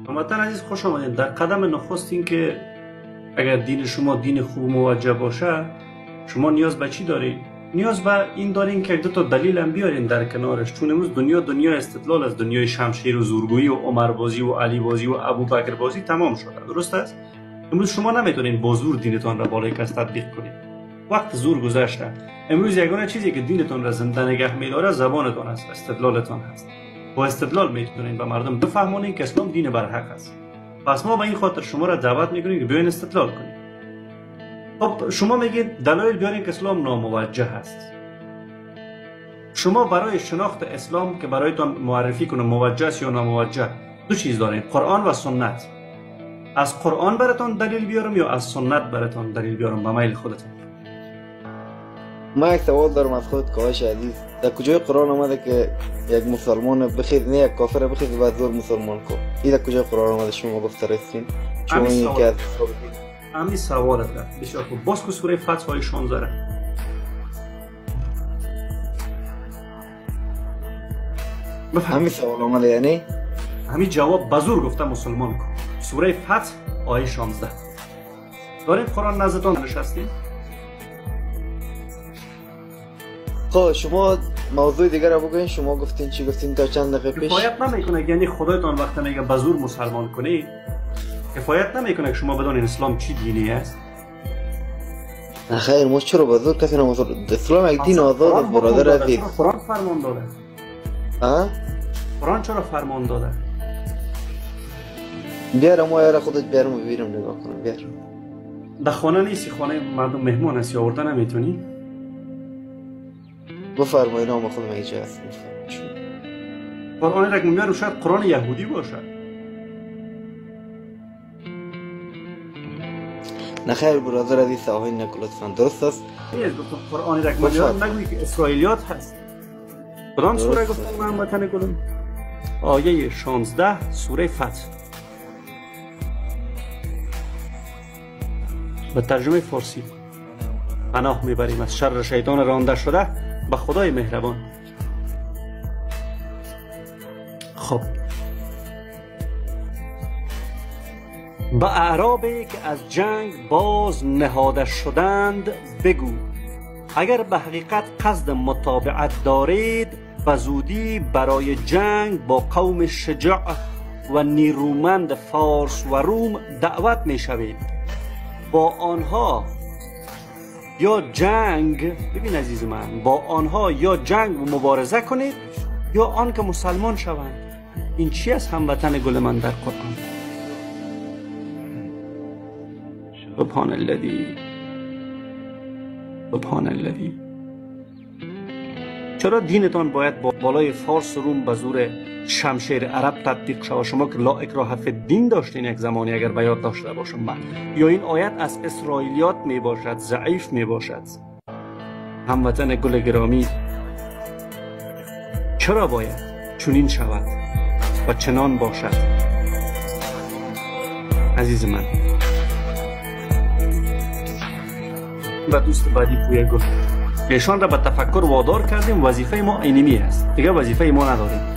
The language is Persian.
هموطن عزیز خوش آمدین. در قدم نخست این که اگر دین شما دین خوب موجه باشه، شما نیاز به چی دارین؟ نیاز به این دارین که دو تا دلیل هم بیارین در کنارش، چون امروز دنیا دنیا استدلال از دنیای شمشیر و زورگویی و عمر بازی و علی بازی و ابوبکر بازی تمام شده. درست است؟ امروز شما نمیتونین با زور دینتان را بالای کس تطبیق کنید. وقت زور گذشته. امروز یگانه چیزی که دینتان را زنده نگه می‌داره زبانتان است، استدلالتان هست. با استدلال میتونین به مردم بفهمونین که اسلام دین برحق است. پس ما به این خاطر شما را دعوت میکنیم که بیاین استدلال کنید. خب شما میگید دلایل بیارین که اسلام ناموجه است. شما برای شناخت اسلام که برایتان معرفی کنه موجه است یا ناموجه، دو چیز دارین: قرآن و سنت. از قرآن براتون دلیل بیارم یا از سنت براتون دلیل بیارم؟ به میل خودتون. ما یک سوال دارم از خودت کاهش عزیز. در کجای قرآن آمده که یک مسلمان بخیر نه یک کافر بخیر و زور مسلمان کو؟ این در کجای قرآن آمده شما گفته رسین؟ شما این که همین سوالت را بسیار خوب باز کو سوره فتح آیه 16. همین سوال آمده، یعنی همین جواب بزرگ گفته مسلمان کو. سوره فتح آیه 16. دارید قرآن نزدتان نشستید؟ خب شما موضوع دیگر رو بگوین. شما گفتین چی گفتین تا چند دقیقه پیش؟ کفایت نمیکنه، یعنی خدایتان وقتی میگه به زور مسلمان کنی کفایت نمیکنه که شما بدانین اسلام چی دینی است؟ نه خیر، ما چرا به زور کسی نمسلمان؟ اسلام یک دین آزاد است برادر عزیز. قرآن فرمان داده. ها؟ قرآن چرا فرمان داده؟ بیار ما یاره خودت بیارم ببینم نگاه کنم. بیار. در خانه نیستی، خانه مردم مهمان هستی، آورده نمیتونی؟ بفرمایید نام خودم اینجا هست. قرآن را که میارم شاید قرآن یهودی باشه. نه خیر برادر عزیز، توهین نکن لطفا. درست است؟ نیست گفتم قرآن را که میارم نگویی که اسرائیلیات هست. کدام سوره گفتم من وطن گلم؟ آیه 16 سوره فتح. به ترجمه فارسی: پناه میبریم از شر شیطان رانده شده به خدای مهربان. خب به اعرابی که از جنگ باز نهاده شدند بگو اگر به حقیقت قصد متابعت دارید به زودی برای جنگ با قوم شجاع و نیرومند فارس و روم دعوت می شوید. با آنها یا جنگ، ببین عزیز من، با آنها یا جنگ و مبارزه کنید یا آن که مسلمان شوند. این چی است هموطن گل من در قرآن؟ سبحان الذی، سبحان الذی. چرا دینتان باید با بالای فارس روم به زور شمشیر عرب تطبیق شود؟ شما که لا اکراه فی الدین داشتین یک زمانی، اگر به یاد داشته باشم من. یا این آیت از اسرائیلیات می باشد، ضعیف می باشد. هموطن گل گرامی، چرا باید چنین شود و چنان باشد؟ عزیز من و دوست بعدی پویا گل، ایشان را به تفکر وادار کردیم. وظیفه ما اینمی است دیگه، وظیفه ما نداریم.